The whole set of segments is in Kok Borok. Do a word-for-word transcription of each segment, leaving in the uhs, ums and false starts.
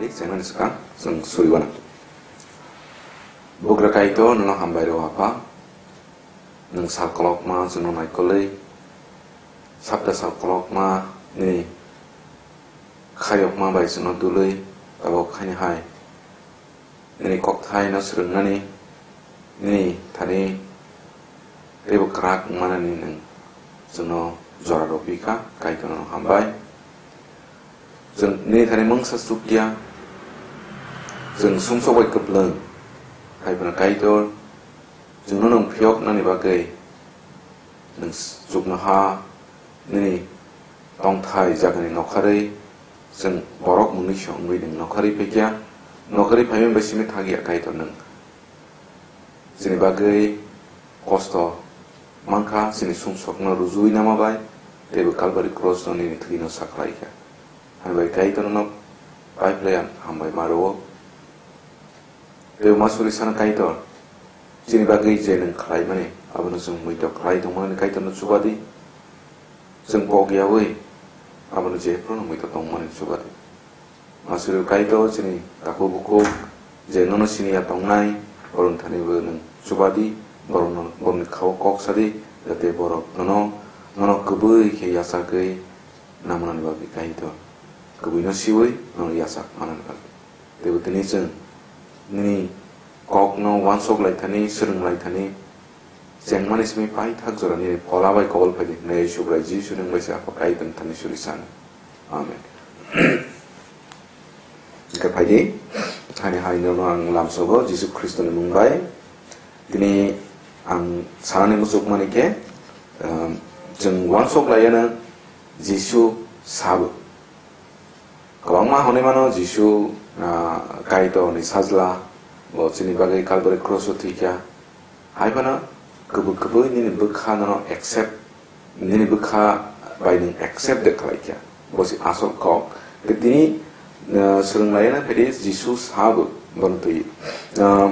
Chengnani swkang chwng suriwana. Bugra Kaitor, nono hambai rw Apha. Nwng sal kolokma chwngno naikolwi, sapta sal kolokma nini khayokma bai chwngno dulwi, tabuk khaini hai nini kokthaino swrwngnani, nini thani teibo kwrak wngmanani nwng chwngno jora rw phi kha, Kaitorno hambai. Chwng nini thani mungsa chukya, chwng sumsok bai kwplwng, hai phano Kaitor, chwngno nwng phiyoknani bagwi nwng chuknoha nini tongthai jagani nokharwi, chwng borok mungwi se wngwi nwng nokharwi phaikya, nokharwi phaimani bai simi thangya Kaitor nwng. Chini bagwi kosto mankha, chini sumsokno rujuwi nama bai, teibo Kalbari krosno nini thwino saklaikha. Hambai Kaitorno paiphlaiya hambai ma rwo. Teibo ma suri sana Kaitor, chini bagwi je nwng khlaimani, abono chwng muitok khlai tongmani Kaitorno chubadi. Chwng kok yaui abono jephruno muitok tongmani chubadi. Masuri Kaitor chini takhuk bukhuk je nono siniya tongnai, borokni thani bo nwng chubadi, borokno, borokni khao kok sadi, jate borok nono, nono kwbwi khe yachagwi namanani bagwi Kaitor. Kwbwino siui nono yachak manani bagwi. Teibo tini chwng nini kokno uansuk lai thani, swrwng lai thani, chengmani simi paithak jora nini phola bai kobol phaidi hwnwi Subrai Jisu nwng bai se Apha Kaitorni thani suri sano. Amen. Hwnkhe phaidi, hani hai nono ang lamsogo Jisu Khristoni mung bai. Tini ang sanani muchukmani khe, um, chwng uansuk laiyano Jisu sabo. Kwbangma hwnwi mano Jisu, ah, Kaitorni sajla, bo chini bagwi Kalbari kroswo thwikha. Hai phano kwbwi kwbwi nini bwkha nono accept, nini bwkha bai nwng accept de khlaikha. Bo se asol kok. Tei tini, ah, swrwng laina phaidi Jisu sabo bono twi. Ah,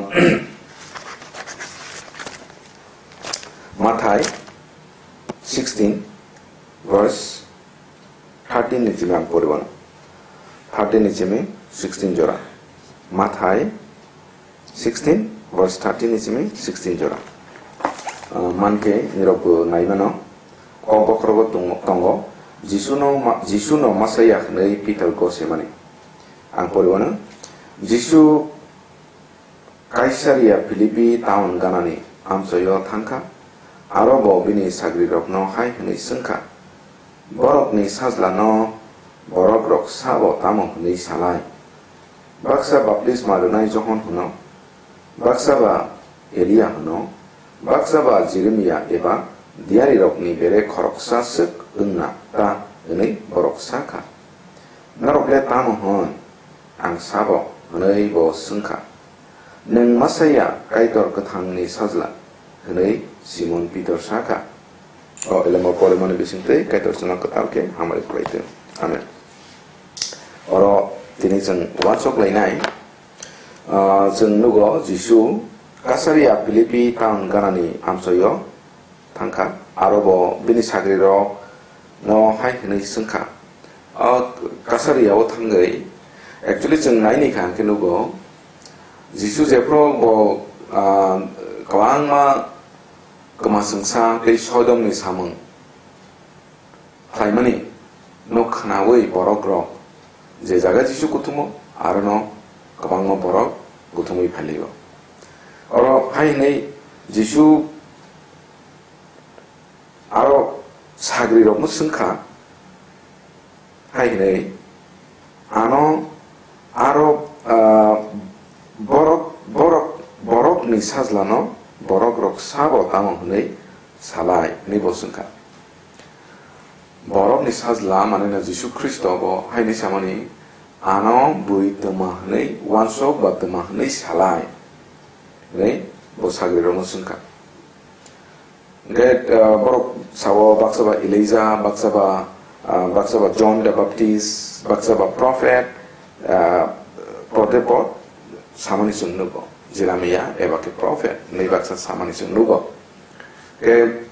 Mathai sixteen verse thirteen ni simi ang poriwano. Thirteen ni simi sixteen jora. Mathai sixteen verse thirteen ni simi sixteen jora. Ah, mankhe nirok bo naimano. Kok bokhorogo tongo, tongo. Jisuno ma-, Jisuno Masaia hwnwi Pitor gosemani. Ang poriwano. Jisu Kaisaria Philipi town ganani amchoio thangkha, aro bo bini sagrirokno hai hwnwi swngkha, "Borokni sajlano borokrok sabo tamo hwnwi salai? Baksa baptisma rwnai Johon hwno, baksa ba Elia hwno, baksa ba Jeremia eba diyarirokni bere khoroksa swk wngna ta?" hwnwi borok sa kha. "Norok le tamo hwn?" ang sabo, hwnwi bo swngkha. "Nwng Masaia, Kaitor Kwthangni Sajla," hwnwi Simon Pitor sa kha. O elemo porimani bisingtwi Kaitor chwngno kwtal khe hamari khlai thung. Amen. Oro tini chwng uansuk lainai, ah, chwng nugo Jisu Kasaria Philipi town ganani amchoio thangkha, aro bo bini sagrirok no hai hwnwi swngkha. O Kasaria o thangwi, actually, chwng naini kha hwnkhe nugo, Jisu jephru bo, ah, kwbangma kwmaswngsa tei Sodomni samung khlaimani no khnaui borokrok je jaga Jisu kuthumo, arono kwbangma borok kuthumui phailio. Oro hai hwnwi Jisu aro sagrirokno swngkha, hai hwnwi, "Ano aro, ah, borok, borok, borokni sajlano borokrok sabo tamo hwnwi salai?" hwnwi bo swngkha. Borokni sajla, manwino Jisu Khristo bo haini samani, "Ano bui twma hwnwi uansuk ba twma hwnwi salai?" hwnwi bo sagrirokno swngkha. Hwnkhe, ah, borok sao baksa ba Elija, baksa ba, ah, baksa ba John the Baptist, baksa ba prophet, ah, pode pod samani chwng nugo. Jeremiah eba khe prophet, hwnwi baksa samani chwng nugo. Hwnkhe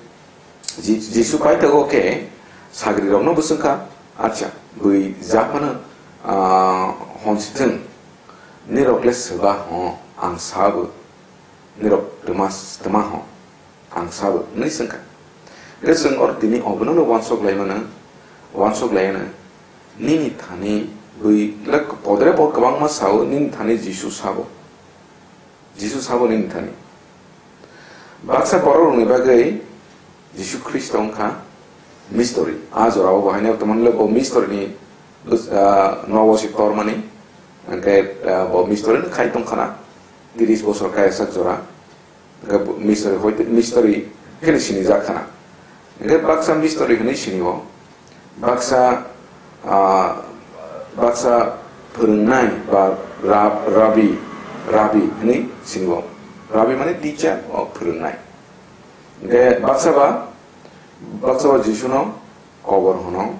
Ji-, Jisu paithago khe sagrirokno bo swngkha, "Acha, bui ja phano, ah, Hon si thung, nirok le swba ho, ang sabo, nirok twma, twma ho, ang sabo, hwnwi swngkha. Hwnkhe chwng oro tini obono uansuk laimano, uansuk laimano, nini thani bwi le podre bo kwbangma sao, nini thani Jisu sabo. Jisu sabo nini thani. Baksa borok rokni bagwi Jisu Khristo wngkha mistori. A jorao bo haino tongmani bo mistori ni, ah, nogo se tormani. Hwnkhe, ah, bo mistori no khai tongkhana. Tiris bosor kaisak jora. Hwnkhe bo mistori hoite mistori kheno sinijak khana. Hwnkhe baksa mistori hwnwi sinio. Baksa, ah, baksa phwrwngnai ba rab-, rabi, rabi hwnwi sinio. Rabi mane teacher, o phwrwngnai. Hwnkhe baksa ba, baksa ba Jisuno kobor hwno.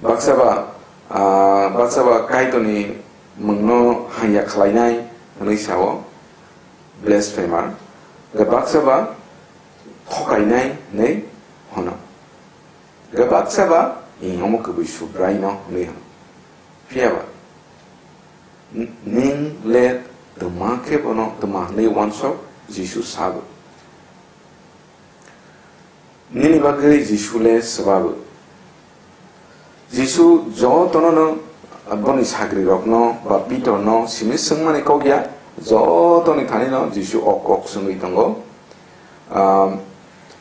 Baksa ba, ah, baksa ba Kaitorni mungno hamya khlainai hwnwi sao, blasphemer. Hwnkhe baksa ba thokainai hwnwi hwno. Hwnkhe baksa ba, "Ih, omo kwbwi Subraino," hwnwi hwn. Phiya ba, n-, ning le twma khe bono twma hwnwi uansuk Jisu sabo. Nini bagwi Jisu le swbabo. Jisu jotono no, boni sagrirokno ba Pitorno simi swngmani kok ya, jotoni thanino Jisu o kok swngwi tongo. Ah,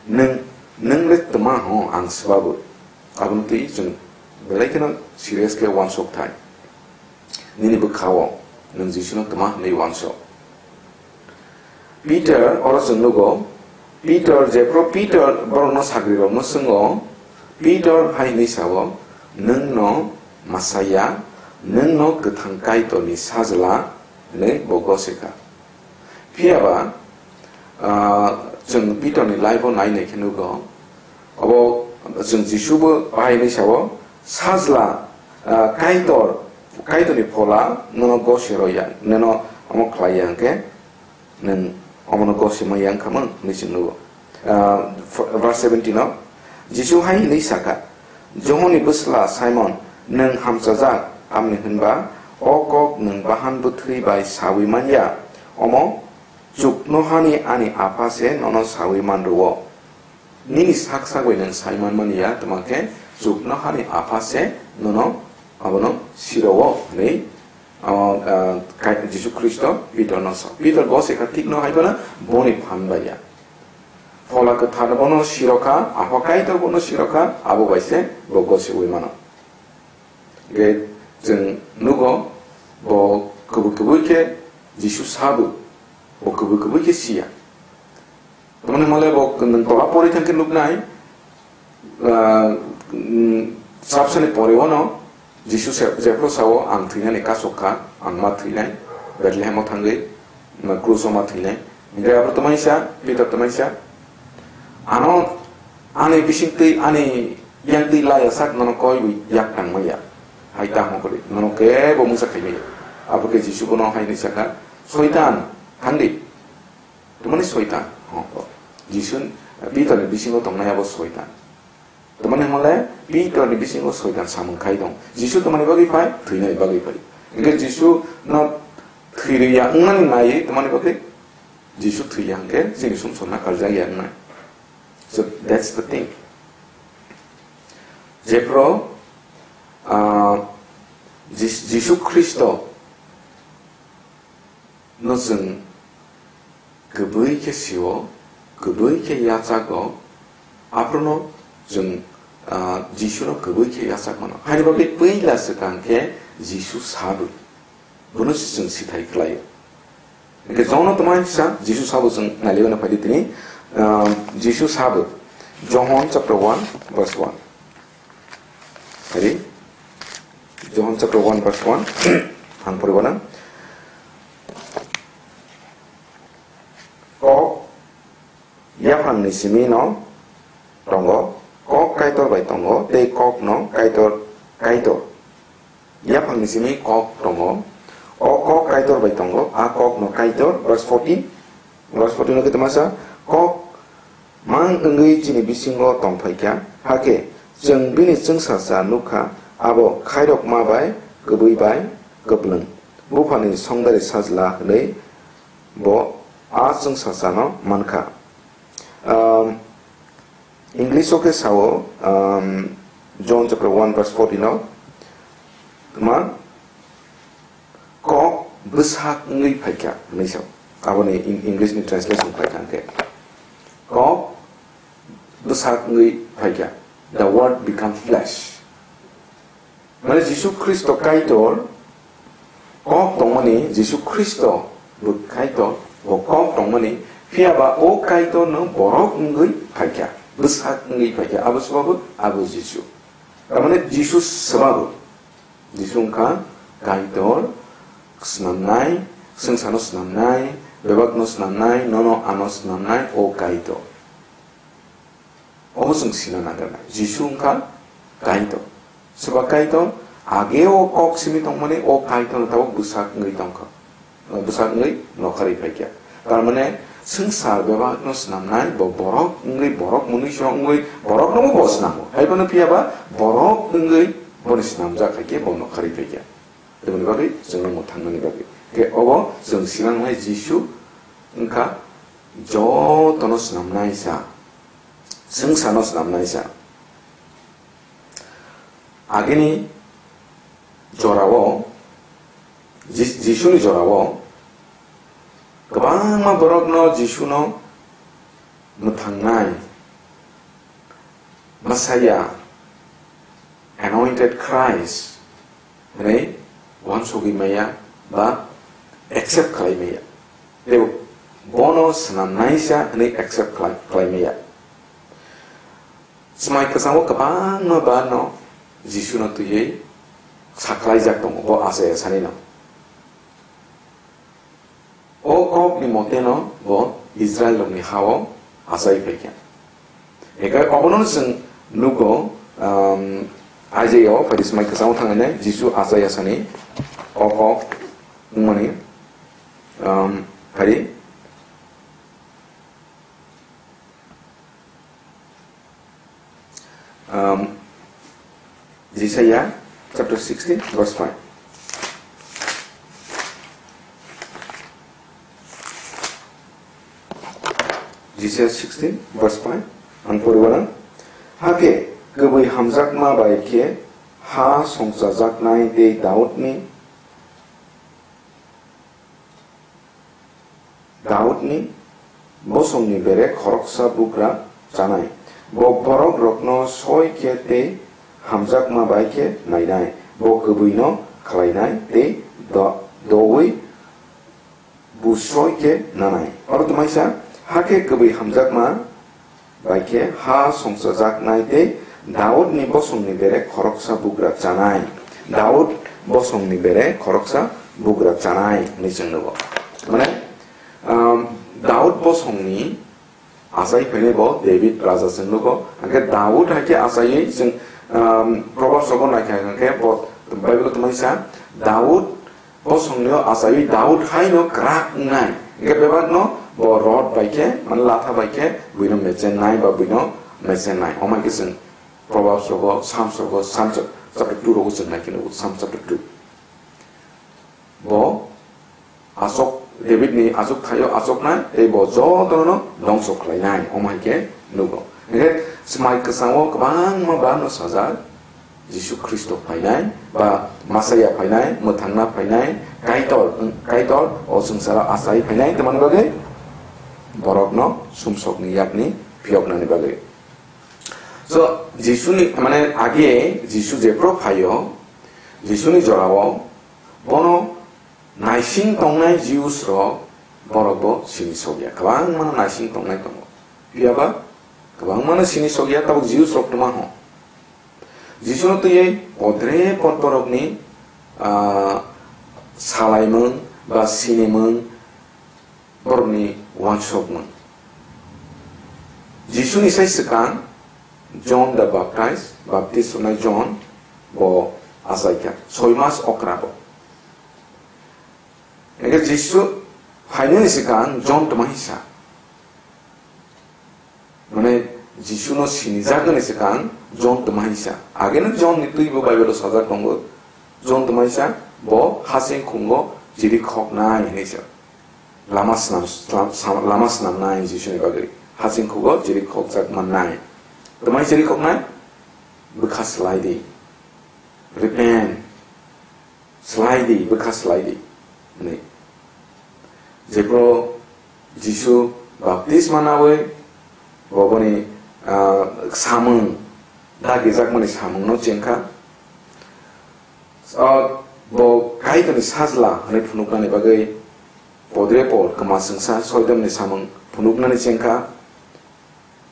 nwng, nwng le twma ho ang swbabo. Abono twi chwng belai kheno serious khe uansuk thai. Nini bwkhao nwng Jisuno twma hwnwi uansuk. Peter, oro chwng nugo, Peter, jephru Peter borokno sagrirokno swngo, Peter hai hwnwi sao, "Nwngno Messiah, nwngno kwthang Kaitorni sajla," hwnwi bo gose kha. Phiya ba, ah, chwng Peterni life-o nai nai khe nugo, obo chwng Jisu bo bahai hinwi sao, "Sajla, ah, Kaitor, Kaitorni phola nono gose rw ya, nono omo khlai ya hwnkhe nwng omono gose ma ya wngkha mwng," hinwi chwng nugo. Ah, f-, verse seventeen-o Jisu hai hinwi sakha, "Johonni bwsla Simon, nwng hamchajak, tamni hwnba o kok nwng bahan bwthwi bai saui man ya, omo chuknohani ani Apha se nono saui man rwo. Nini sak sak bai nwng sai man mani ya, tma khe chuknohani Apha se nono abono sirwo," hwnwi Amo, ah, Kai-, Jisu Khristo Pitorno sa. Pitor gose kha thikno hai phano boni phan bai ya. Phola Kwthar bono sirokha, Apha Kaitor bono sirokha, abo bai se bo gose ui mano. Ge chwng nugo bo kwbwi kwbwi khe Jisu sabo, bo kwbwi kwbwi khe siya. Tamoni hwnle bo nwng tola pori thangkhe nuknai, ah, mm, sabsani pore ono Jisu se-, jephru sao, "Ang thwinani kasuk kha, ang ma thwinai, Bethlehemo thangwi, ma kruso ma thwinai." Hinkhe abo twmaisa, Pitor twmaisa, "Ano ani bisingtwi, ani yangtwi laya sak nono koiwi yak tangmaya. Hai tamo kwrwi, nono kebo mungsa khaimaya." Abo khe Jisu bono hai hwnwi sakha, "Soitan, thangdi." Tamani soitan. Ho, ho. Jisu, Pitorni bisingo tongnai abo soitan. Tamani hwnle Pitorni bisingo soitan samung khai tong. Jisu tamani bagwi phai, thwinani bagwi phai. Hwnkhe Jisu no thwirwi ya wngmani naiwi tamani bagwi Jisu thwi ya hwnkhe chini sumsok nakarjak ya wngnai. So that's the thing. Jephru, ah, Jis-, Jisu Khristo no chwng kwbwi khe sio, kwbwi khe yachago, aphruno chwng, ah, Jisuno kwbwi khe yachak mano. Haini bagwi puila swkang khe Jisu sabo. Bono se chwng sithai khlaio. Hwnkhe Johno twmai sa, Jisu sabo chwng nailaiwi phaidi tini, ah, Jisu sabo. John chapter one, verse one. Hari, John chapter one verse one, ang poribo na. Kok yaphangni simi no tongo, kok Kaitor bai tongo, tei kok no Kaitor, Kaitor. Yaphangni simi kok tongo, o kok Kaitor bai tongo, a kok no Kaitor. Verse fourteen, verse fourteen no khe twmasa, kok mang wngwi chini bisingo tongphaikha, hakhe chwng bini chwngsacha nukha, abo khairokma bai, kwbwi bai, kwplwng, Buphani songdari sajla hwnwi bo a chwngsachano mankha. Um, English o khe sao, um, John chapter one verse fourteen o, ma, "Kok bwsak wngwi phaikha," hwnwi sao. Aboni Eng-, English ni translation phaikha hwnkhe, "Kok bwsak wngwi phaikha," "The word become flesh." Mane Jisu Khristo Kaitor, kok tongmani, Jisu Khristo bo Kaitor, bo kok tongmani, phiya ba o Kaitor no borok wngwi phaikha, bwsak wngwi phaikha, abo swbabu abo Jisu. Tamane Jisu swbabu, Jisu wngkha Kaitor, snamnai, swngcharno snamnai, bebakno snamnai, nono ano snamnai, o Kaitor. Obo chwng sina nangkha, Jisu wngkha Kaitor. Soba Kaitor, age o kok simi tongmani, o Kaitor no tabuk bwsak wngwi tongkha. Bwsak wngwi nokharwi phaikha. Tar mane, swngchar bebakno snamnai, bo borok wngwi, borok mwnwi song wngwi, borokno bo snamo. Hai phano phiya ba, borok wngwi boni snamjak hai khe bo nokharwi phaikha. Teboni bagwi chwngno mwthangnani bagwi. Khe obo chwng sinangnai Jisu wngkha jotono snamnaisa, swngcharno snamnaisa. Agini jorao, Ji-, Jisuni jorao kwbangma borokno Jisuno mwthangnai, Messiah, Anointed Christ hwnwi uansugwi maya ba accept khlai maya. Tei bono snamnaisa hwnwi accept khlai, khlai maya. Swmai kwchango kwbangma ba no Jisuno twiwi sakhlaijak tongo bo Achaia sanino. O kokni moteno bo Israel rokni hao achai phaikha. Ekai obono chwng nugo, um, Isaiah o phaidi swmai kwchango thanglainai Jisu Achaia sani o kok wngmani, um, phaidi. Um, Jisaiah chapter sixteen, verse five. Jisaiah sixteen, verse five. Ang poriwana. Hakhe kwbwi hamjakma bai khe ha songchajaknai tei Daudni Daudni bosongni bere khoroksa bugra chanai. Bo borokrokno soi khe tei hamjakma bai khe nainai. Bo kwbwino khlainai tei do-, doui busroi khe nanai. Oro twmaisa, hakhe kwbwi hamjakma bai khe ha songchajaknai tei Daudni bosongni bere khoroksa bugra chanai. Daud bosongni bere khoroksa bugra chanai hwnwi chwng nugo. Mane, um, Daud bosongni achai phainai bo David raja chwng nugo. Hwnkhe Daud hai khe achaiwi chwng, um, Proverbs rogo naikha hwnkhe bo Bible o twmaisa Daud Bosongni o achaiwi Daud haino kwrak wngnai. Hwnkhe bebakno bo rod bai khe, mane latha bai khe buino mechennai ba buino mechennai. Omo hai khe chwng Proverbs rogo, Psalms rogo, Psalm chap-, chapter two rogo chwng nai khe nugo, Psalm chapter two. Bo achok, David ni achuk thaio achoknai, tei bo jotono dongso khlainai. Omo hai khe nugo. Hwnkhe swmai kwchango kwbangma ba no sajak. Jisu Khristo phainai, ba Messiah phainai, mwthangna phainai, Kaitor, Kaitor o swngcharo achai phainai, tamoni bagwi borokno sumsokni yakni phiyoknani bagwi. So, Jisuni, mane, age Jisu jephru phaio, Jisuni jorao bono naising tongnai Jews rok borok bo sini sokya, kwbangma naising tongnai tongo. Phiya ba kwbangma no sini sokya, tabuk Jews rok twma ho. Jisuno twiwi podre pod borokni, ah, salaimung ba sinimung, borokni uansukmung. Jisuni sai swkang John the Baptist, baptist rwnai John, bo achaikha, soi mas okra bo. Hingkhe Jisu phainani swkang John twma hinsa. Mane Jisuno sinijaknani swkang John twma hinsa. Ageno John ni twi bo Bible o sajak tongo. John twma hinsa, bo hasing khungo chiri khoknai hinwi sa. Lama snam, slam-, sam-, lama snamnai Jisuni bagwi. Hasing khugo chiri khokjak mannai. Twmai chiri khoknai? Bwkha slai di. Repent. Slai di, bwkha slai di. Hinwi. Jephru Jisu baptisma nawi, bo boni, ah, samung, dagijakmani samungno chengkha. Ah, bo Kaitorni sajla hwnwi phunuknani bagwi podre pod kwma chwngsa soidomni samung phunuknani chengkha.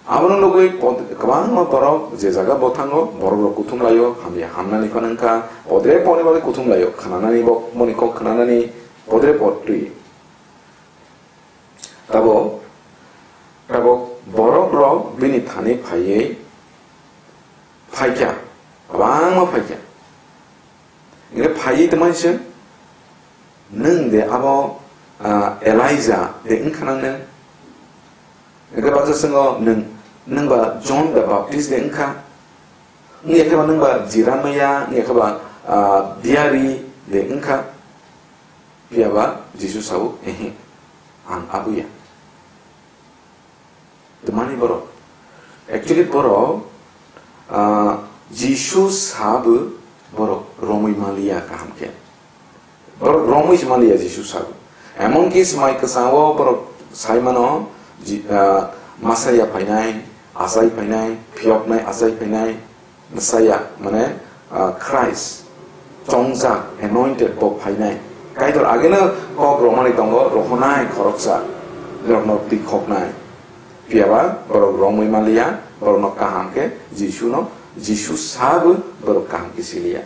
Abono nugwi pod-, kwbangma borok je jaga bo thango, borokrok kuthum laio, hamya hamnani phano wngkha, podre podni bagwi kuthum laio, khnanani bo, boni kok khnanani podre pod twi. Tabok, tabok borokrok bini thani phaiwi phaikha, kwbangma phaikha. Hingkhe phaiwi tongmani se, "Nwng de abo, ah, Elijah de wngkha nang nang?" Hingkhe baksa swngo, "Nwng, nwng ba John the Baptist de wngkha? Wngya khe ba nwng ba Jeremiah, wngya khe ba, ah, diari de wngkha?" Phiya ba Jisu sao, "Ehe, ang abo ya." Twmani borok. Actually borok, ah, Jisu sabo borok romwi maliya kaham khe. Borok romwi se maliya Jisu sabo. Emonki swmai kwchao borok sai mano, Ji-, ah, Masaya phainai, achai phainai, phiyoknai achai phainai, Messiah, mane, ah, Christ, chongjak, anointed, bo phainai. Kaitor ageno kok romani tongo, rohonai khoroksa, norokno twi khoknai. Phiya ba borok romwi maliya, borokno kaham khe Jisu no, Jisu sabo borok kaham khe siliya.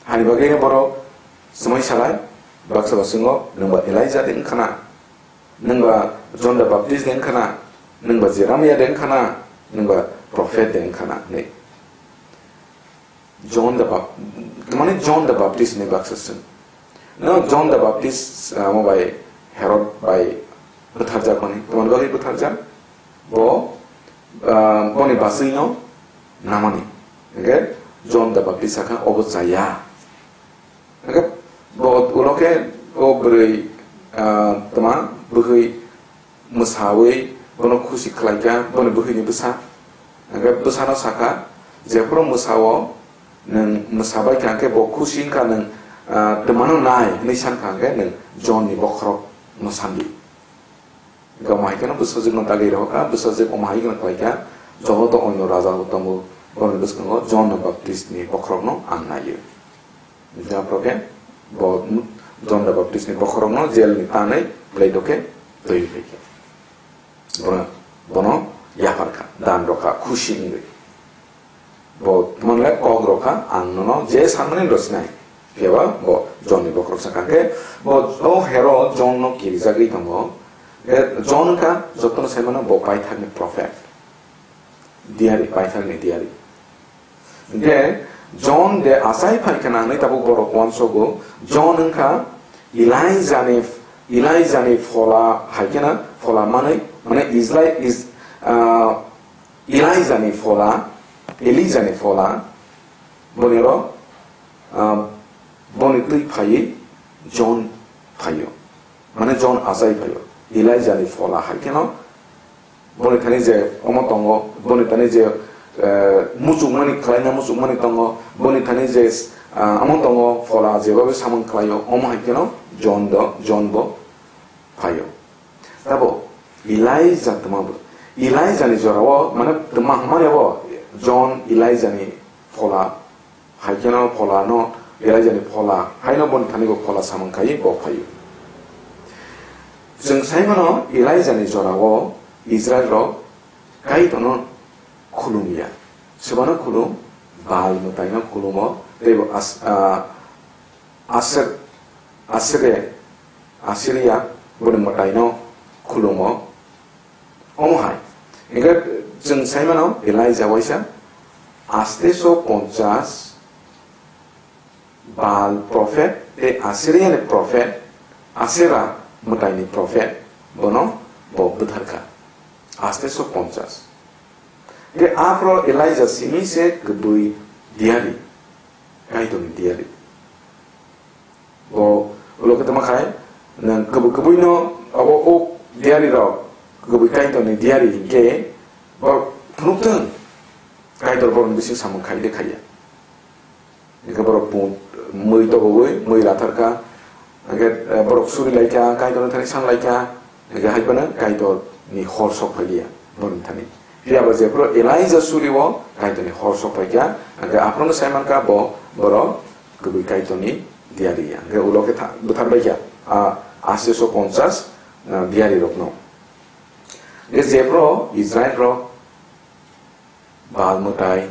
Hani bagwi no borok swmai salai, baksa ba swngo, "Nwng ba Elijah de wngkha na? Nwng ba John the Baptist de wngkha na? Nwng ba Jeremiah de wngkha na? Nwng ba prophet de wngkha na?" hinwi. John the Bap-, mane John the Baptist hinwi baksa swng. No John the Baptist, ah, amo bai Herod bai bwtharjakmani. Tamoni bagwi bwtharjak? Bo, ah, boni bwswino namani. Hingkhe John the Baptist sakha, "Obo chaya." Hingkhe bo ulo khe o bwrwi, ah, tma bwkhwi mwsawi bono khusi khlaikha, boni bwkhwini bwsa. Hingkhe bwsano sakha, "Jephru mwsao nwng mwsabaikha, hingkhe bo khusi wngkha, nwng, ah, twmano nai," hinwi sankha, hingkhe nwng John ni bokhorokno sandi. Hingkhe omo hai kheno bwsajwkno dagwi rohorkha, bwsajwk omo hai kheno khlaikha, "Joto onyo raja bo tongo, borokni bwskango John the Baptist ni bokhorokno ang naio." Hingkhe aphuru khe bo John the Baptist ni bokhorokno jail ni tanwi plate o khe twi phaikha. Bono, bono yapharkha, dan rwkha, khusi wngwi. Bo tongmani le kok rwkha, "Ang nono je sanmani rw sinai." Phiya ba bo John ni bokhorok sakha khe, bo o Herod John no kirijagwi tongo. Khe John wngkha jotono sai mano bo paithakni prophet. Diari, paithakni diari. Hingkhe John de achai phai khna hinwi tabuk borok uansogo. John wngkha Elijah ni, Elijah ni phola hai kheno phola manwi, mane Israel is, ah, Elijah ni phola, Elijah ni phola, boni oro, ah, boni twi phaiwi John phaio. Mane John achai phaio. Elijah ni phola hai kheno boni thani je omo tongo, boni thani je, eh, muchungmani, khlaina muchungmani tongo, boni thani je, ah, omo tongo, phola jebabe samung khlaio, omo hai kheno John do, John bo phaio. Tabo Elijah twma bo, Elijah ni jorao, mane twma hwnmani abo John Elijah ni phola, hai kheno phola no, Elijah ni phola, haino boni thani bo phola samung khai bo phaio. Chwng sai mano Elijah ni jorao Israel rok Kaitor no khulum ya. Sebano khulum, Baal mwtai no khulumo, tei bo As-, ah, Aser-, Asere-, Assyria boni mwtai no khulumo. Omo hai. Hingkhe chwng sai mano Elijah waisa asteso ponchas Baal prophet tei Assyria ni prophet, Asera mwtai ni prophet, bono bo bwtharkha. Asteso ponchas. Hingkhe aphro Elijah simi se kwbwi diari, Kaitorni diari. Bo ulo khe tamo khai, nang kubui kubui no abo o diari rok, kubui Kaitor ni diari hinkhe bo phunuk thung, Kaitor borok ni bising samung khai de khaiya. Hinkhe borok pung mui tobowi, mui rathar kha, hinkhe, eh, borok suri lai kha, Kaitor ni thani san lai kha, hinkhe hai phano Kaitor ni hor sok phai liya borok ni thani. Phiya ba jephuru Elijah suri o Kaitor ni hor sok phai kha, hinkhe aphuru no sai man kha bo borok kubui Kaitor ni diari ya. Hinkhe ulo khe tha-, buthar bai kha, ah, ashi so ponchas, ah, diari rok no. Hinkhe jephuru Israel rok Baal mwtai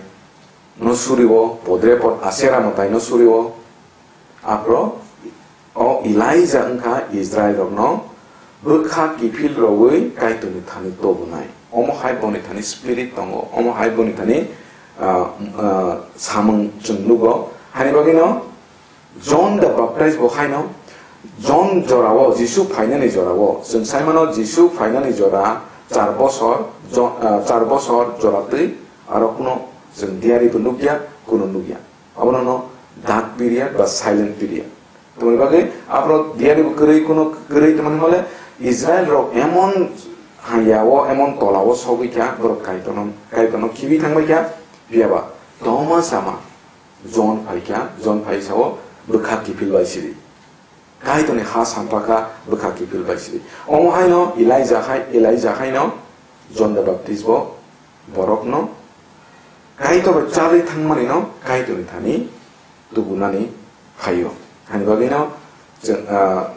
no suri o, podre pod Asera mwtai no suri o. Aphuru o Elijah wngkha Israel rok no bwkha kiphil rogwi Kaitor ni thani tobonai. Omo hai boni thani spirit tongo, omo hai boni thani, ah, ah, samung chwng nugo. Hani bagwi no John the Baptist bo haino, John jorao, Jisu phainani jorao, chwng saimano Jisu phainani jora char bosor, Jo-, ah, char bosor jora twi, aro kuno chwng diari bo nukya, kuno nukya. Abono no dark period ba silent period. Tongmani bagwi aphuru diari bo kwrwi, kuno kwrwi tongmani hole Israel rok emon hayao, emon tolao sogwi kha, borok Kaitorno, Kaitorno khibi thangbai kha, phiya ba tongma sama John phaikha, John phai sao bwkha kiphil bai siri. Kaitorni ha sampakha bwkha kiphil bai siri. Omo haino Elijah hai, Elijah haino John the Baptist bo borokno Kaitor bai charwi thangmani no Kaitorni thani tubunani phaio. Hani bagwino chwng, ah,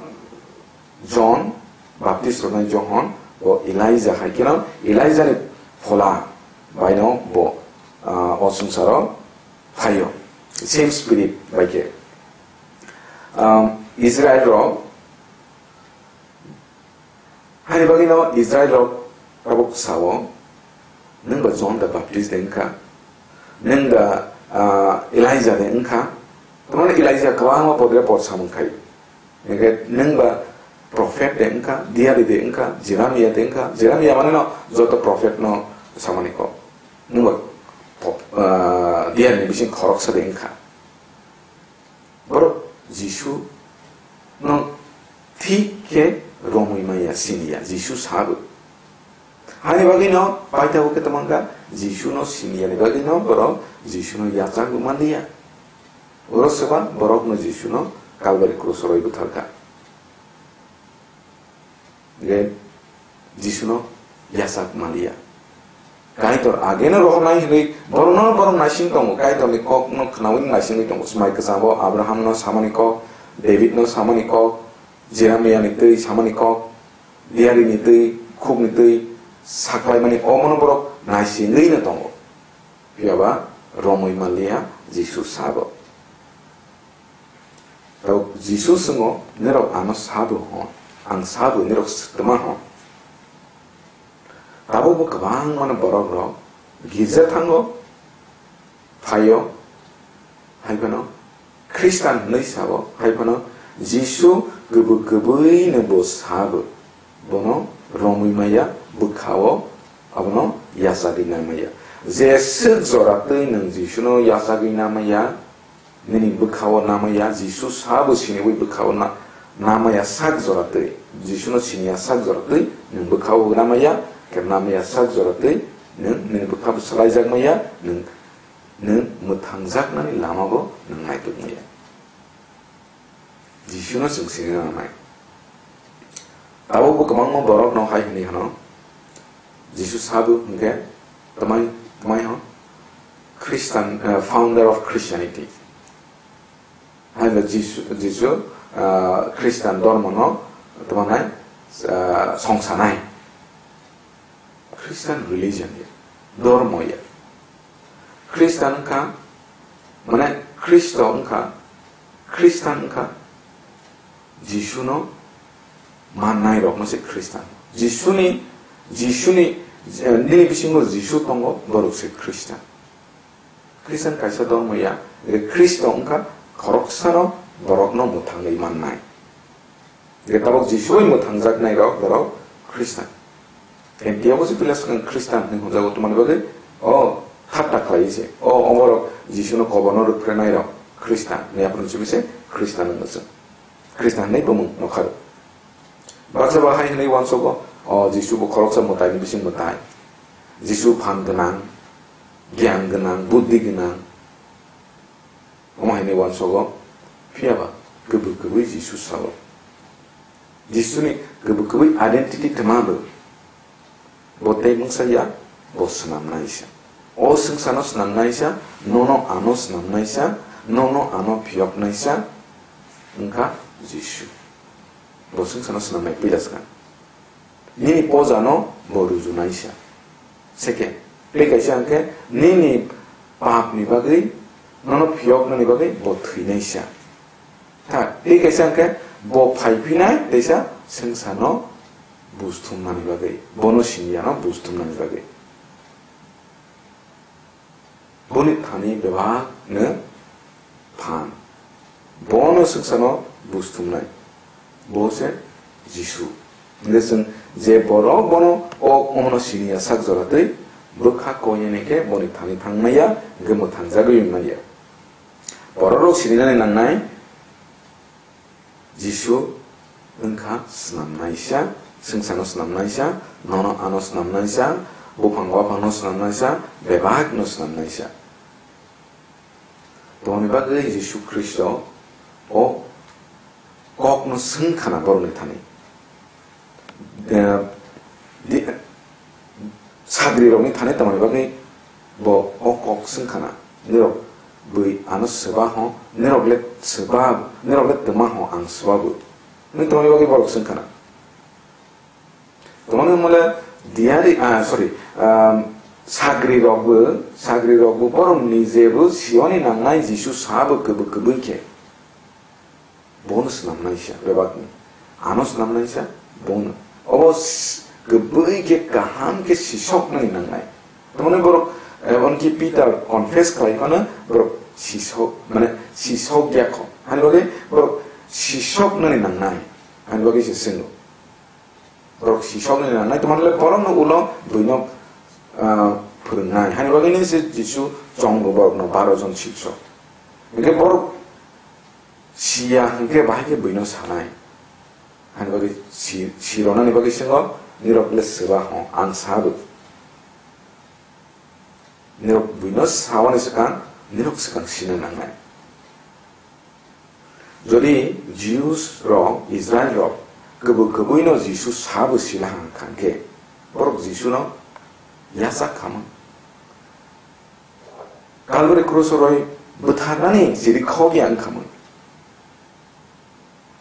John, Baptist rwnai Johon, bo Elijah hai kheno, Elijah ni phola baino bo, ah, o swngcharo phaio. Same spirit bai khe. Um, Israel rok, hani bagwino Israel rok tabuk sao, nwng ba John the Baptist de wngkha, nwng ba, ah, Elijah de wngkha, tamani Elijah kwbangma podre pod samung khai. Hingkhe nwng ba prophet de wngkha, diari de wngkha, Jeremiah de wngkha. Jeremiah mane no joto prophet no samani kok. Nwng ba pop-, ah, diari ni bising khoroksa de wngkha. Borok Jisu no thik khe romwi maya, siniya, Jisu sabo. Hani bagwi no paithago khe tamangkha, Jisu no siniya ni bagwi no borok Jisu no yachak manliya. Oro swba borok no Jisu no Kalbari krus o roi butharkha. Je Jisuno yachak manliya. Kaitor ageno rohornai hinwi borokno borok naising tongo, Kaitorni kokno khnaui naisingwi tongo. Swmai kwchamo Abrahamno samani kok, Davidno samani kok, Jeremiani twi samani kok, diarini twi, khukni twi saklaimani omono borok naisingwino tongo. Phiya ba romwi manliya, Jisu sabo. Tabuk Jisu swngo, "Norok ano sabo hwn, ang sabo norok twma hwn." Tabukbo kwbangmano borok rok girja thango, phaio, hai phano Khristan hwnwi sabo, hai phano Jisu kwbwi kwbwino bo sabo, bono romwi maya, bwkhao abono yachagwi namaya. Je swk jora twi nwng Jisuno yachagwi namaya, nini bwkhao namaya, Jisu sabo siniwi bwkhao na-, namaya sak jora twi, Jisuno siniya sak jora twi nwng bwkhao namaya, khe namaya sak jora twi nwng nini bwkhao swlaijakmaya, nwng, nwng mwthangjaknani lamabo nwng naitukmaya. Jisuno chwng sini nangnai. Tabukbo kwbangma borokno hai hwnwi hwno, Jisu sabo hwnkhe tamai, tamai hwn? Christian, eh, founder of Christianity. Hai hwnba Jisu, Jisu, eh, Christian dhormono tamo nai, eh, songsanai. Christian religion ya, dhormo ya. Christian wngkha, mane Khristo wngkha, Christian wngkha, Jisuno mannai rokno se Christian. Jisuni, Jisuni, eh, nini bisingo Jisu tongo, borok se Christian. Christian kaisa dhormo ya, je Khristo wngkha khoroksano borokno mwthangwi mannai. Je tabuk Jisu bai mwthangjaknai rok borok Christian. Antiochus Ephesus khe Christian hinwi hwnjago, tamoni bagwi o thatta khlaiwi se. O, o borok Jisuno koborno rwphrenai rok Christian hinwi aphuru simi se Christian wngwi se. Khristan hinwi bumung nokha rw. Baksa ba hai hinwi uansogo, o Jisu bo khoroksa mwtaini bising mwtai. Jisu phan gwnang, giyan gwnang, buddhi gwnang. Omo hinwi uansogo, phiya ba kwbwi kwbwi Jisu sao. Jisuni kwbwi kwbwi identity twma bo. Bo tei mungsa ya, bo swnamnaisa. O swngcharno swnamnaisa, nono ano swnamnaisa, nono ano phiyoknaisa, wngkha Jisu. Bo swngcharno swnamnai puila swkang. Nini pojano bo rujunaisa. Second, tei kaisa hwnkhe nini papni bagwi, nono phiyoknani bagwi bo thwinaisa. Third, tei kaisa hwnkhe bo phaiphinai teisa swngcharno busthumnani bagwi, bono siniya no busthumnani bagwi. Boni thani bebak no phan. Bono swngcharno busthumnai. Bo se Jisu. Hingke chwng je borok bono o omono siniya sak jora twi bwkha koinene khe boni thani thangmaya hingke mwthangjagwi manya. Borok rok sininani nangnai Jisu wngkha swnamnaisa, swngcharno swnamnaisa, nono ano swnamnaisa, buphang waphangno swnamnaisa, bebakno swnamnaisa. Tongni bagwi Jisu Khristo o kokno swngkhana borokni thani. Eh, di-, sagrirokni thani tongmani bagwi bo o kok swngkhana, "Nirok bwi ano swba ho, nirok le swba, nirok le twma ho ang swba bo." Hwnwi tongmani bagwi borok swngkhana. Tongmani mole diari, ah, sorry, um, sagrirokbo, sagrirokbo borokni jebo sioni nangnai Jisu sabo kwbwi kwbwi khe. Bono swnamnaisa bebakni. Ano swnamnaisa bono. Obo s-, kwbwi khe kaham khe sisoknani nangnai. Tamoni borok, eh, onki Peter confess khlai phano borok sisok, mane sisok ya kho. Hani bagwi borok sisoknani nangnai. Hani bagwi se swngo. Borok sisoknani nangnai. Tamoni le borokno ulo buino, ah, phwrwngnai. Hani bagwi ni se Jisu chongo borokno baro jon siksok. Hingke borok siya hingke bahai khe buino sanai. Hani bagwi si-, sironani bagwi swngo, "Nirok le swba ho, ang sabo." Nirok buino sawani swkang, nirok swkang sina nangnai. Jodi Jews rok, Israel rok, kwbwi kwbwino Jisu sabo sila hang kha khe, borok Jisuno yachak khamang. Kalvari krus o roi bwtharnani chiri khok ya wngkhamung.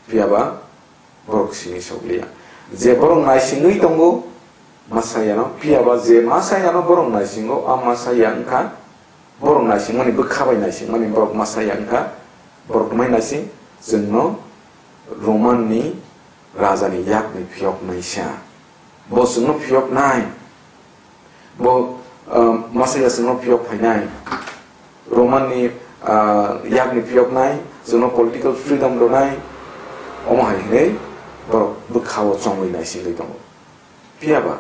Phiya ba borok simi sokliya. Je borok naisingwi tongo, Masayano, phiya ba je Masayano borok naisingo, a Masaya wngkha borok naisingmani, bwkha bai naisingmani borok Masaya wngkha, borok mai naising, chwngno Roman ni raja ni yakni phiyok naisa. Bo chwngno phiyok nai. Bo, ah, Masaya chwngno phiyok phainai. Roman ni, ah, yakni phiyok nai, chwngno political freedom rwnai. Omo hai hinwi borok bwkha o chongwi naisingwi tongo. Phiya ba,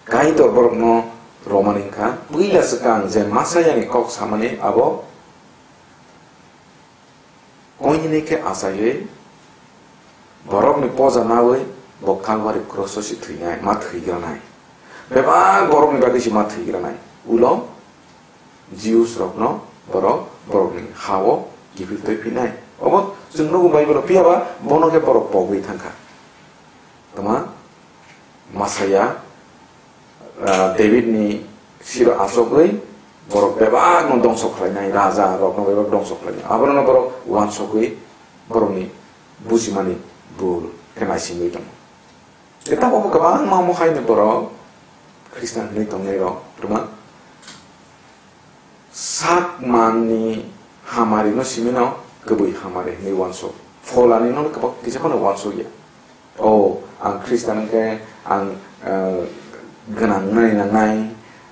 Kaitor borokno Roman wngkha, puila swkang je Masayani kok samani abo Koinini khe achaiwi borokni poja nawi bo Kalvari kroso se thwinai, ma thwigranai. Bebak borokni bagwi se ma thwigranai. Ulo Jews rokno borok borokni ha-o kiphil twi phinai. Obo chwng nugo Bible-o, phiya ba bono khe borok pogwi thangkha. Tama Masaya, ah, David ni siro achogwi borok bebak no dongso khlainai, raja rok no bebak dongso khlainai. Abono no borok uansugwi borokni bujimani bul khe naisingwi tongo. Tei tabukbo kwbangma omo haino borok Khristan hinwi tongnai rok, rwma. Sak manni hamari no simi no kwbwi hamari hinwi uansuk. Pholani no kwbang kisa phano uansuk ya. O, ang Khristan hwnkhe ang, eh, gwnang wngnani nangnai,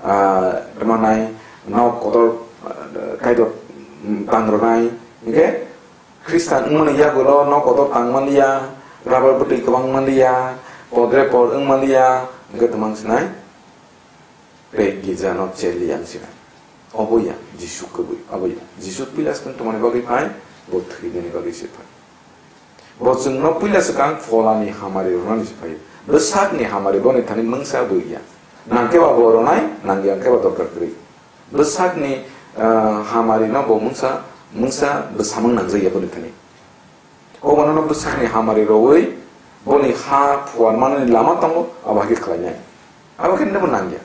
ah, tamo nai, nok kotor, eh, Kaitor, mm, tang rwnai. Hwnkhe Khristan wngmani yagulo nok kotor tang manliya, rubber bwtwi kwbang manliya, podre pod wng manliya, hwnkhe twmang sinai. Tei girja no cheli yang sina. Obo ya Jisu kwbwi, obo ya Jisu Pilat tongmani bagwi phai, bo thwinani bagwi se phai. Bo chwngno puila swkang pholani hamari rwnani se phaio. Bwsakni hamari boni thani mungsa bo ya. Nangkhe ba bo rwnai, nangya khe ba dorkar kwrwi. Bwsakni, ah, hamarino bo mungsa, mungsa bwsamung nangjakya boni thani. O bonono bwsakni hamari rwui boni ha phuar manani lama tongo, abo hai khe khlainai. Abo khe nini bo nangya.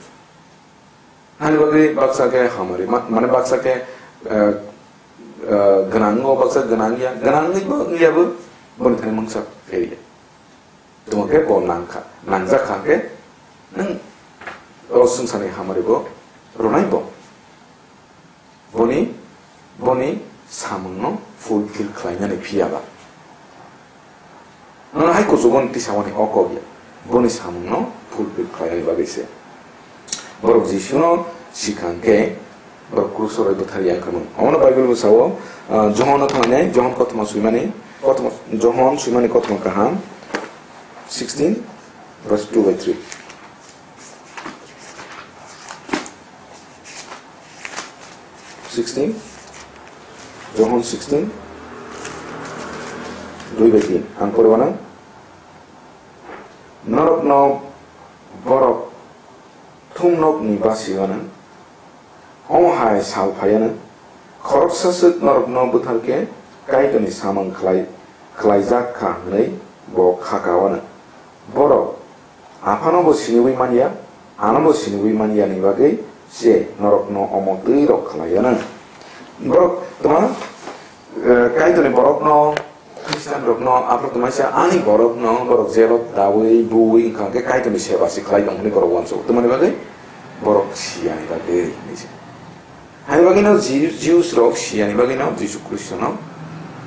Hani bagwi baksa khe hamari, ma-, mane baksa khe, eh, eh, gwnango, baksa gwnang ya, gwnangwi bo wngya bo, boni thani mungsa pheria. Tongma khe bo nangkha, nangjak kha khe nwng o swngcharni hamari bo rwnai bo. Boni, boni samungno fulfill khlainani phiya ba. Nono hai kuchugo ni tisawani o kok ya. Boni samungno fulfill khlainani bagwi se. Borok Jisuno sikang khe borok kruso rwi bwthar ya wngkha mung. Omono Bible bo sao, ah, Johon no thangnai, Johon kothoma swimani, kothoma, Johon swimani kothoma kaham, sixteen, verse two by three. Sixteen, Johon sixteen, dui bai tin. Ang pore wanang. Norokno borok thumnokni basi wanang. Omo hai sal phaiyanang. Khoroksa swk norokno bwthar khe Kaitorni samung khlai, khlaijak kha hwnwi bo kha ka wanang. Borok Aphano bo siniwi manya, ano bo siniwi manya ni bagwi se norokno omo twi rok khlai anw. Borok tma, eh, Kaitorni borokno, Khristian rokno, aphuru tma se ani borokno, borok jelo dawi, buwi wngkha khe Kaitorni seba se khlai tong hwnwi borok uansugo. Tmani bagwi borok siyani bagwi hwnwi se. Hani bagwino Ji-, Jews rok siyani bagwino Jisu Khristono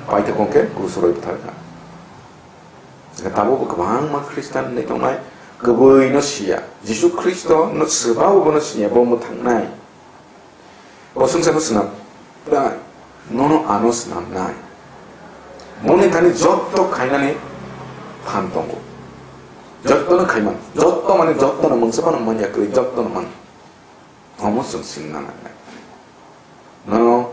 paithakgo khe krusroi bwthar kha. Tabukbo kwbangma Khristan hinwi tongnai, kwbwino siya. Jisu Khristo no swbabo bono siya, bo mwthangnai. Bo swngcharno swnamnai, nono ano swnamnai. Moni thani jotto khainani phan tongo. Jottono khaiman, jotto mane jottono mungsa phano manya kwrwi, jottono man. Omo chwng sini nangnai. Nono,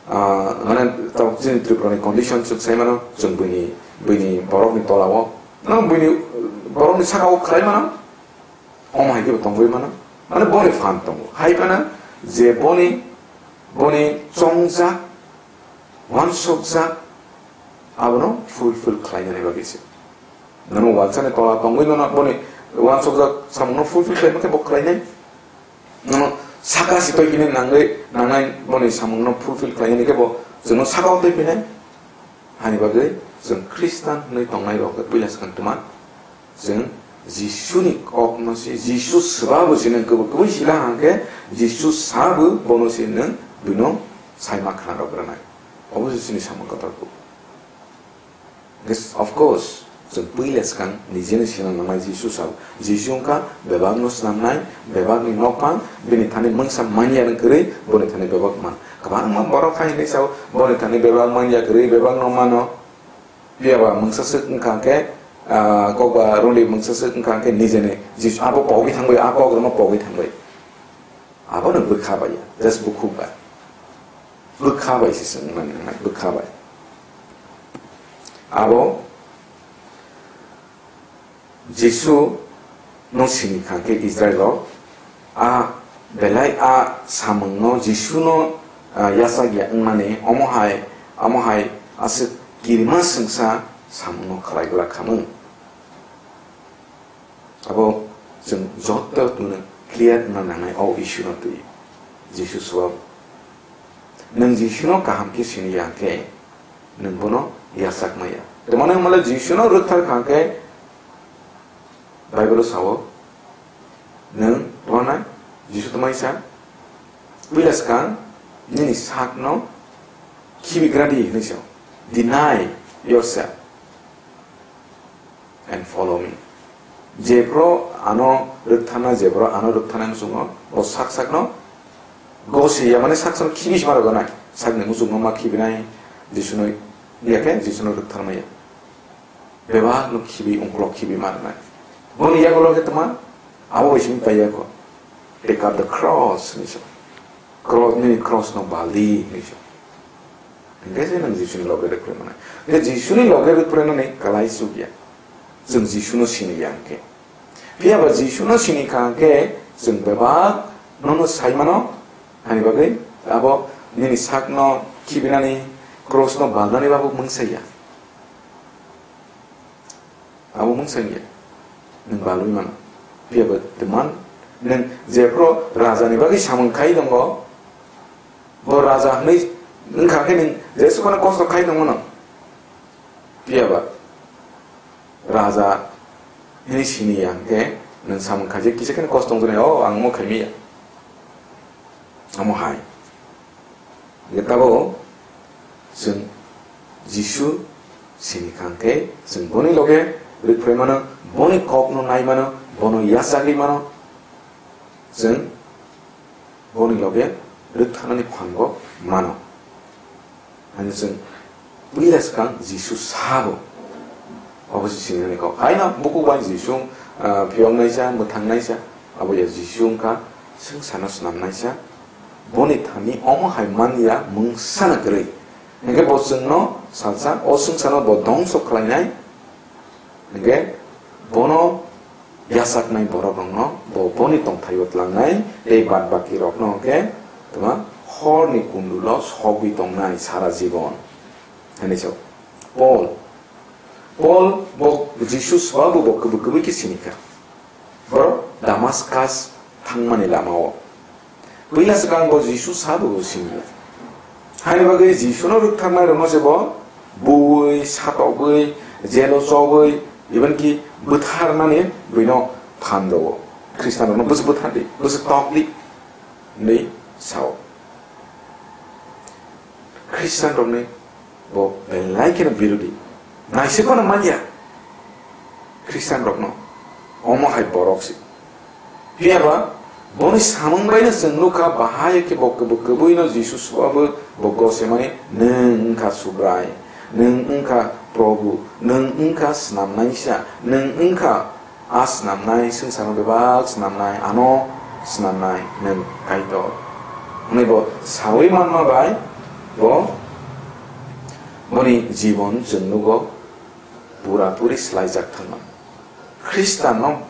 ah, mane tabuk chini Tripura ni condition chwng sai mano, chwng buini, buini borok ni tola o. No buini borok ni saka o khlai mano. Omo hai khe bo tongwi mano. Mane boni phan tongo. Hai phano je boni, boni chongjak, uansukjak, abono fulfill khlainani bagwi se. Nono uansani tola tongwi nono boni uansukjak samungno fulfill khlaima khe bo khlainai. Nono saka si twi phini nangwi, nangnai boni samungno fulfill khlainani khe bo chwngno saka o twi phinai. Hani bagwi chwng Khristan hwnwi tongnai rok khe puila swkang twma. Chwng Jisuni kokno se, Jisu swbabo se nwng kwbwi kwbwi sila hwnkhe, Jisu sabo bono se nwng buino saima khna rok rwnai. Obo se chini samung kotor kuk. Yes, of course, chwng puila swkang nijeno sina nangnai Jisu sabo. Jisu wngkha bebakno snamnai, bebakni nokphang, bini thani mungsa manya nwng kwrwi, boni thani bebak man. Kwbangma borok hai hinwi sao, boni thani bebak manya kwrwi, bebakno mano. Phiya ba mungsa swk wngkha khe, ah, kok ba rwngli mungsa swk wngkha khe nijeni Jisu abo pogwi thangbai, a kok rwno pogwi thangbai. Abono bwkha bai ya, just bukhuk bai. Bwkha bai se swng nang nang bwkha bai. Abo Jisu no sini kha khe Israel rok a belai a samung no Jisu no, ah, yachak ya wngmani omo hai, omo hai aswk kirima swngsa samung no khlai glak khamung. Abo chwng joto tongno clear wngna nangnai o issue no twi Jisu swbabo. Nwng Jisu no kaham khe sini ya khe nwng bono yachak maya. Tamani hwnmale Jisu no rwkthar kha khe Bible o sao, nwng tongna Jisu tongmai sa, puila swkang nini sak no khibigra di hinwi sao. Deny yourself and follow me. Jephru ano rwktharna, jephru ano rwktharnai muchungo, bo sak sakno gosi ya, mane sak sakno khibi sima rwgwnai. Sakni muchungo ma khibinai, Jisuno ya khe Jisuno rwktharmaya. Bebakno khibi, ungkulok khibi ma rwnai. Boni yagulo khe tma, abo bai simi pai ya kho. Take up the cross, hinwi sa. Cross, nini cross no bal di, hinwi sa. Hingke se nwng Jisuni loge rwkphaimani. Hingke Jisuni loge rwkphainani kalai chukya. Chwng Jisuno siniya hingke. Phiya ba Jisuno sini kha hingke chwng bebak nono sai mano, hani bagwi abo nini sakno khibinani, krosno balnani babu mungsaiya. Abo mungsaiya. Nwng balwi mano. Phiya ba teman nwng jephru rajani bagwi samung khai tongo, bo raja hwnwi wngkha khe nwng jesukhano kosto khai tongmano. Phiya ba raja hwnwi siniya hwnkhe nwng samung khaijak kisa kheno kosto wngjaknai, "O, ang omo khaimiya." Omo hai. Hwnkhe tabuk chwng Jisu sini kha hwnkhe chwng boni loge rwkphai mano, boni kokno nai mano, bono yachagwi mano. Chwng boni loge rwktharnani phango mano. Ani chwng puila swkang Jisu sabo. Obo se sinani kok. Haino buku bai Jisu, ah, phiyoknaisa, mwthangnaisa. Abo ya Jisu wngkha swngcharno snamnaisa. Boni thani omo hai manya mungsano kwrwi. Hingke bo chwngno salsa o swngcharno bo dongso khlainai. Hingke bono yachaknai borok rokno bo boni tongthaio tlangnai tei bad baki rokno hingke tuma horni kundulo sogwi tongnai sara jibon. Hwnwi sao. Paul, Paul bo Jisu sabo bo kwbwi kwbwi khe sini kha. Borok Damaskas thangmani lamao. Puila swkang bo Jisu sabo bo siniya. Haini bagwi Jisuno rwktharnai rokno se bo buwi, satokgwi, jelo chogwi, even ki bwtharnani buino phan rwo. Khristian rokno bwswk bwthardi, bwswk tokdi hwnwi sao. Khristian rokni bo belai kheno birodi. Naisik phano manya Khristian rokno. Omo hai borok se. Phiya ba boni samung bai no chwng nukha, bahai khe bo kwbwi kwbwi no Jisu suabo bo gosemani, "Nwng wngkha Subrai, nwng wngkha Probu, nwng wngkha Snamnaisa, nwng wngkha a snamnai, swngcharno bebak snamnai, ano snamnai nwng Kaitor." Hwnwi bo saui manma bai bo boni jibon chwng nugo pura puri swlaijak thangma. Khristanno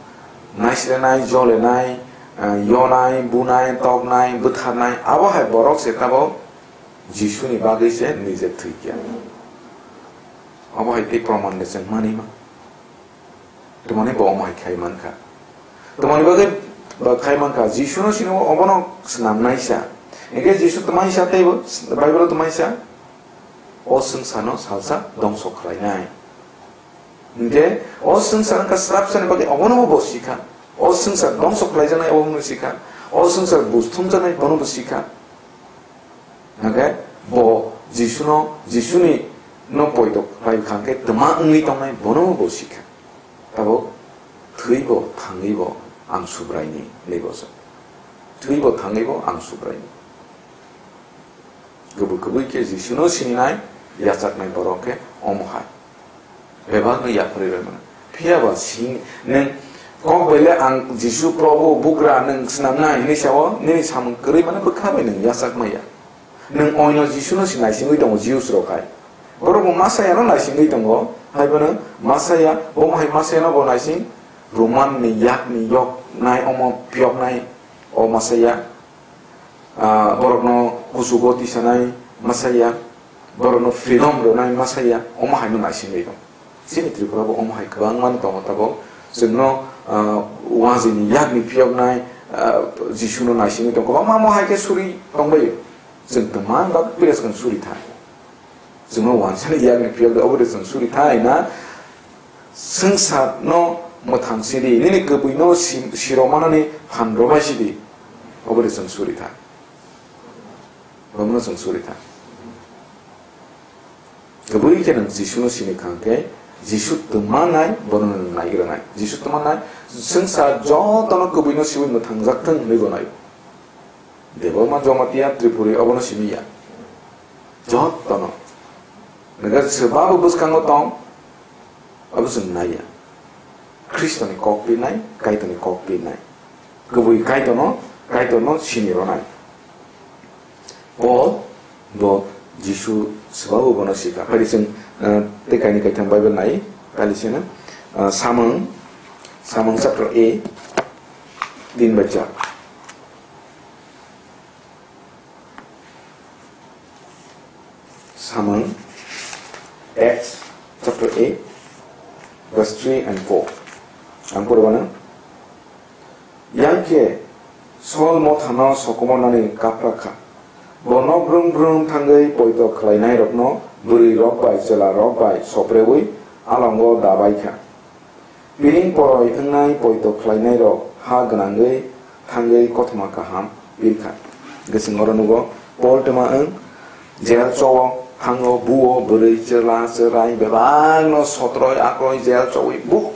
naislenai, jolenai, eh, yonai, bunai, toknai, bwtharnai, abo hai borok se tabo Jisuni bagwi se nije thwikya. Abo hai tei proman de chwng manwi ma. Twmani bo omo hai khai mankha. Twmani bagwi bo khai mankha, Jisuno sini obono snamnaisa. Hingke Jisu twmaisa teibo, Bible twmaisa, o swngcharno salsa dongso khlainai. Hingke o swngchar wngkha srapsani bagwi obono bo sikha. O swngchar dongso khlaijaknai obono sikha. O swngchar buj thumjaknai bono bo sikha. Hingke bo Jisuno, Jisuni no poito khlai kha hingke twma wngwi tongnai bono bo sikha. Tabuk thwibo thangwibo ang Subraini, hwnwi bo sa. Thwibo thangwibo ang Subraini. Kwbwi kwbwi khe Jisuno sininai, yachaknai borok khe omo hai. Bebakno yapharwi rwmano. Phiya ba sing nwng kok bai le ang Jisu Probu bugra nwng snamnai hwnwi sao, nini samung kwrwi mano bwkha bai nwng yachak maya. Nwng oino Jisuno se naisingwi tongo Jews rok hai. Borok bo Masaya no naisingwi tongo, hai bono Masaya, bo hai Masaya no bo naising, Roman ni yak ni yok nai omo piyok nai o Masaya. Ah, borokno kuchugo tisanai Masaya, borokno freedom rwnai Masaya, omo haino naisingwi tong. Chini Tripura bo omo hai kwbangma no tongo tabuk. Chwngno, ah, wajini yakni phiyoknai, ah, Jisuno naisingwi tong. Kwbangma omo hai khe suri tongbaio. Chwng twmang ba pila swkang suri thai. Chwngno wansani yakni phiyok de, obo de chwng suri thai na. Swngcharno mwthang sidi, nini kwbwino si-, siro manani phan rwbai sidi. Obo de chwng suri thai. Bono chwng suri thang. Kwbwi khe nwng Jisuno sini kha hwnkhe, Jisu twmannai bono nwng naigra nai. Jisu twmannai, swngchar jotono kwbwino siwi mwthangjak thung hwnwi bo nai. Debbarma Jamatia Tripuri obono simi ya. Jotono. Nwng swbabo bwskango tong, abo chwng nai ya. Khristoni kok pirnai, Kaitorni kok pirnai. Kwbwi Kaitorno, Kaitorno sini rwnai. Paul bo Jisu swbago bono sikha. Phaidi chwng, ah, tei kaini kaitham Bible nai, kali sino, ah, Samung, Samung chapter eight, din bai char. Samung, Acts chapter eight, verse three and four. Ang porwano. Yang khe Saul mothano sokomornani kapra kha. Bono brum brum thangwi poito khlainairokno bwrwirok bai chwlarok bai sopreui alongo dabai kha. Piring poroi wngnai poito khlainairok ha gwnangwi thangwi kothoma kaham pir kha. Hwnkhe chwng oro nugo, Paul twma wng jel chowok thango, buo bwrwi chwla chwrai bebakno sotroi akroi jel chowi bu.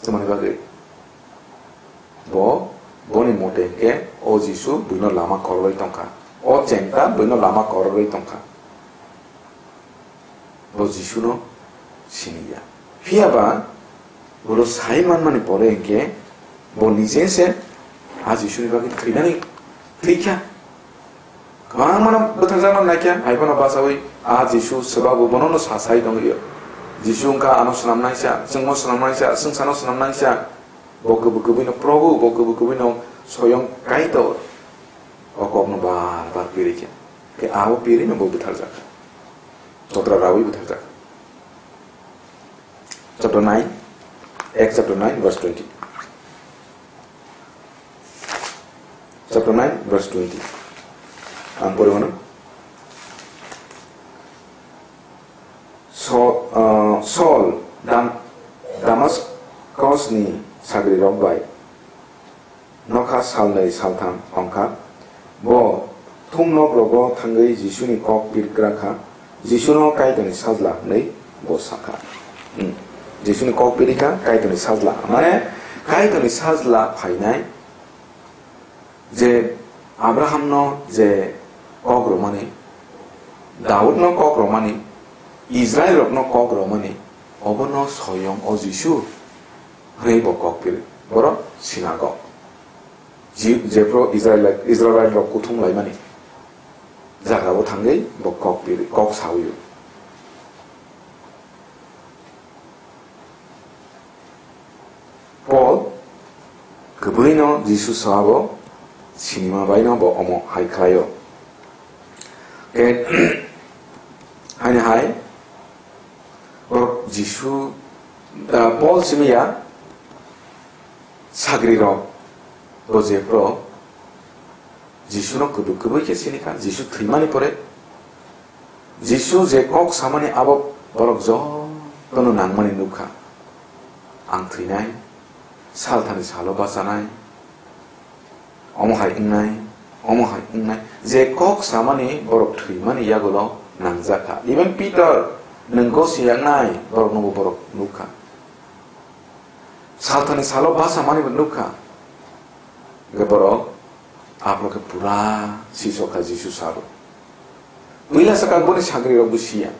Tamoni bagwi? Bo, boni mote hwnkhe o Jisu buino lama kororwi tongkha. O chengta buino lama kororwi tongkha. Bo Jisuno siniya. Phiya ba, ulo sai manmani pore hwnkhe bo nije se a Jisuni bagwi thwinani thwikha. Kwbangmano bwtharjakno naikha, hai phano bachaui a Jisu swbago bonono sasai tongwio. Jisu wngkha ano swnamnaisa, chwngno swnamnaisa, swngcharno swnamnaisa. Bo kwbwi kwbwino Probhu, bo kwbwi kwbwino Soyong Kaitor. O kokno bar bar pirikha. Khe abo pirino bo bwtharjakha. Totra raui bwtharjakha. Chapter nine, Acts chapter nine, verse twenty. Chapter nine, verse twenty. Ang pori mano. So, uh, Saul Dam-, Damascus ni sagri rok bai nokha salnwi saltham tongkha. Bo thumnokrogo thangwi Jisuni kok pirkra kha, Jisuno Kaitorni sajla hwnwi bo sakha. Hmm. Jisuni kok pirikha Kaitorni sajla. Mane, Kaitorni sajla phainai je Abrahamno je kok romani, Daudno kok romani, Israilrokno kok romani, obono soyong o Jisu hwnwi bo kok piri. Borok sinagog. Ji-, jephru Israel, Israel rok kuthum laimani jagao thangwi bo kok piri, kok sawi. Paul kwbwino Jisu sabo sinima baino bo omo hai khlaio. Ke, haini hai, Borok Jisu, ah, Paul simi ya, sagri rok, bo jephru Jisuno kwbwi kwbwi khe sini kha, Jisu thwimani pore, Jisu je kok samani abo borok jotono nangmani nukha. Ang thwinai, salthani salo bachanai, omo hai wngnai, omo hai wngnai. Je kok samani borok thwimani yagulo nangjak kha. Even Peter, nwng gosi yaknai, borok nungbo borok nukha. Salthani salo bachamani bo nukha. Hwnkhe borok aphuru khe pura sisok kha Jisu sabo. Puila sakha boni sagri rok bo siya.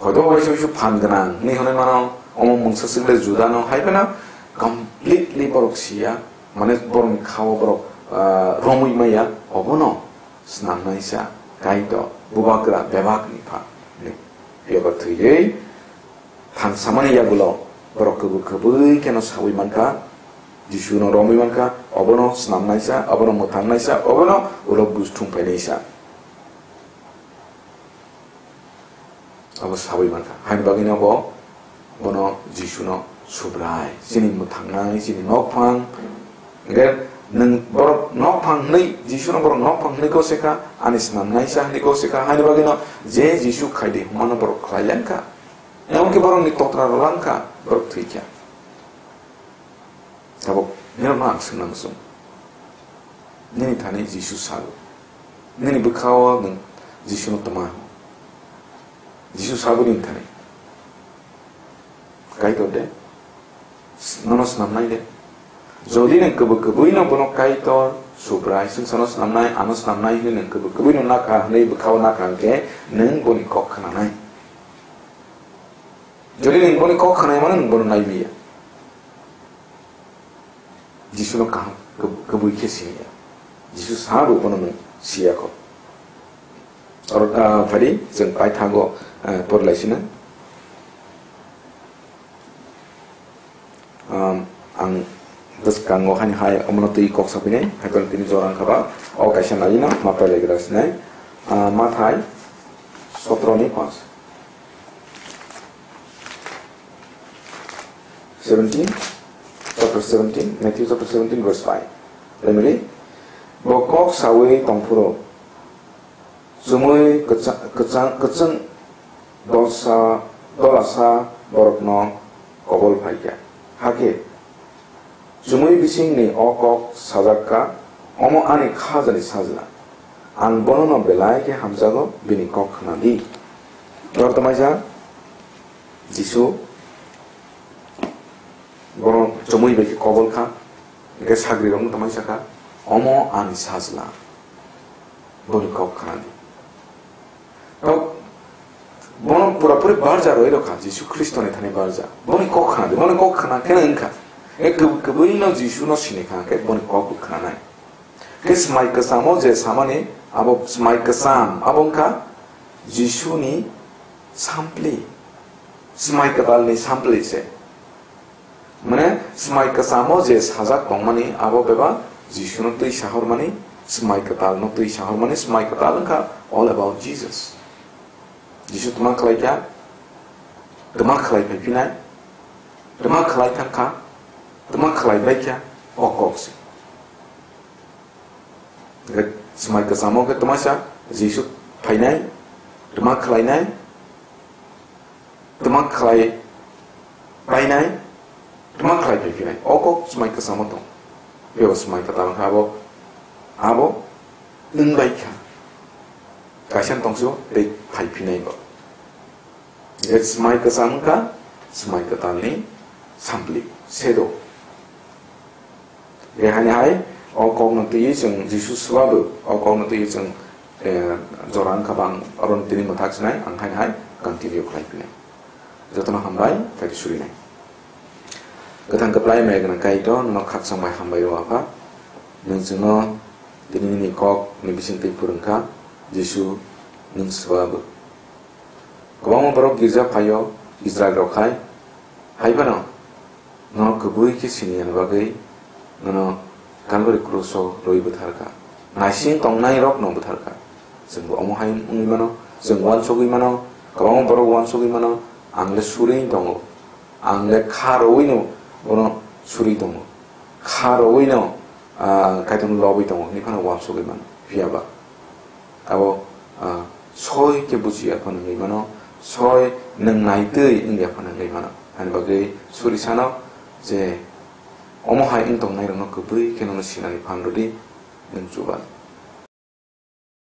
Hoito bo waisa waisa phan gwnang hinwi hwnwi mano, omo mungsa swkle Juda no hai phano completely borok siya, mane borokni khao borok, ah, romwi maya, obono snamnaisa Kaitor, bubagra, bebakni pha hinwi. Phiya ba thwiwi thangsamani yagulo borok kwbwi kwbwi kheno sawi mankha, Jisuno romwi mankha, obono snamnaisa, obono mwthangnaisa, obono ulo buj thum phainaisa. Abo sawi mankha. Haini bagwino bo, bono Jisuno Subrai, chini mwthangnai, chini nokphang. Hwnkhe nwng borok nokphang hwnwi, Jisuno borok nokphang hwnwi gosekha, ani snamnaisa hwnwi gosekha. Haini bagwino je Jisu khaidi hwnmano borok khlai lengkha. Emonki borokni totra rwlangkha, borok thwikha. Tabuk nirokno ang swngna muchung. Nini thani Jisu salo. Nini bwkhao nwng Jisuno twma. Jisu sabo nini thani. Kaitor de. Nono snamnai de. Jodi nwng kwbwi kwbwino bono Kaitor, Subrai, swngcharno snamnai, ano snamnai hwnwi nwng kwbwi kwbwino nakha hwnwi bwkhao nakha hwnkhe nwng boni kok khnanai. Jodi nwng boni kok khnai mano nwng bono naiwi ya. Jisuno kaham kab-, kabui khe siniya. Jisu sabo bono nwng siya kho. Oro, ah, phadi, chwng paithago, ah, porlai sina. Um, ang bwskango haini hai omono twi kok sapinai, hai phano tini jora wngkha ba, o kaisa nalino ma pailaigra sinai, ah, Mathai sotro ni panch. Seventeen, chapter seventeen, Matthew chapter seventeen, verse five. Lemri, bo kok sawi tongphuru, chumui kwcha-, kwchang, kwchwng dolsa, dolasa borokno kobol phaikha. Hakhe chumui bisingni o kok sajakka, "Omo ani khajani sajla. Ang bonono belai khe hamjago, bini kok khna di." Tor tamaisa Jisu bono chumui bai khe kobol kha, hingkhe sagrirokno tamaisa kha, "Omo ani sajla, boni kok khna di." Tok, bono purapuri barja roi rokha, Jisu Khristoni thani barja. Boni kok khna di, boni kok khna khe wngkha. E kw-, kwbwino Jisuno sini kha, hingkhe boni kok bo khnanai. Khe swmai kwchamo je samani, abo swmai kwcham, abo wngkha Jisuni sampli, swmai kwtalni sampli se. Mane, swmai kwchamo je sajak tongmani, abo bebak Jisuno twi sahormani, swmai kwtalno twi sahormani, swmai kwtal wngkha all about Jesus. Jisu tma khlai kha, tma khlai phai phinai, tma khlai thang kha, tma khlai bai kha, o kok se. Hingkhe swmai kwchamo khe tma sa, Jisu phainai, tma khlainai, tma khlai painai, tma khlai phai phinai. O kok swmai kwchamo tong. Bebo swmai kwtal wngkha abo, abo wng bai kha. Kaisa tong se bo tei phai phinai bo. Hingkhe swmai kwcham wngkha, swmai kwtalni sampli, shadow. Hingkhe haini hai, o kokno twiwi chwng Jisu swbabo, o kokno twiwi chwng, eh, jora wngkha bang, oro tini mwthak sinai, ang haini hai continue khlai phinai. Jotono hambai, phai surinai. Kwthang kwplai mai gwnang Kaitor, nono khakchang bai hambai o Apha. Nwng chwngno tini nini kok ni bising twi phwrwng kha, Jisu nwng swbabo. Kwbangma borok girja phaio, Israel rok hai. Hai phano nono kwbwi khe sini yani bagwi nono Kalbari kruso rwi bwtharkha. Naising tongnai rokno bwtharkha. Chwngbo omo hai wngwi mano, chwng uansugwi mano, kwbangma borok uansugwi mano, ang le suri tongo, ang le kha rwino bono suri tongo, kha rwino, ah, Kaitorno lobwi tongo hinwi phano uansugwi mano. Phiya ba abo, ah, soi khe bujiya phano wngwi mano, soi nwng naitwi wngya phano wngwi mano. Ani bagwi suri sano je omo hai wng tongnai rokno kwbwi khe nono sinani phan rwdi, nwng chuba.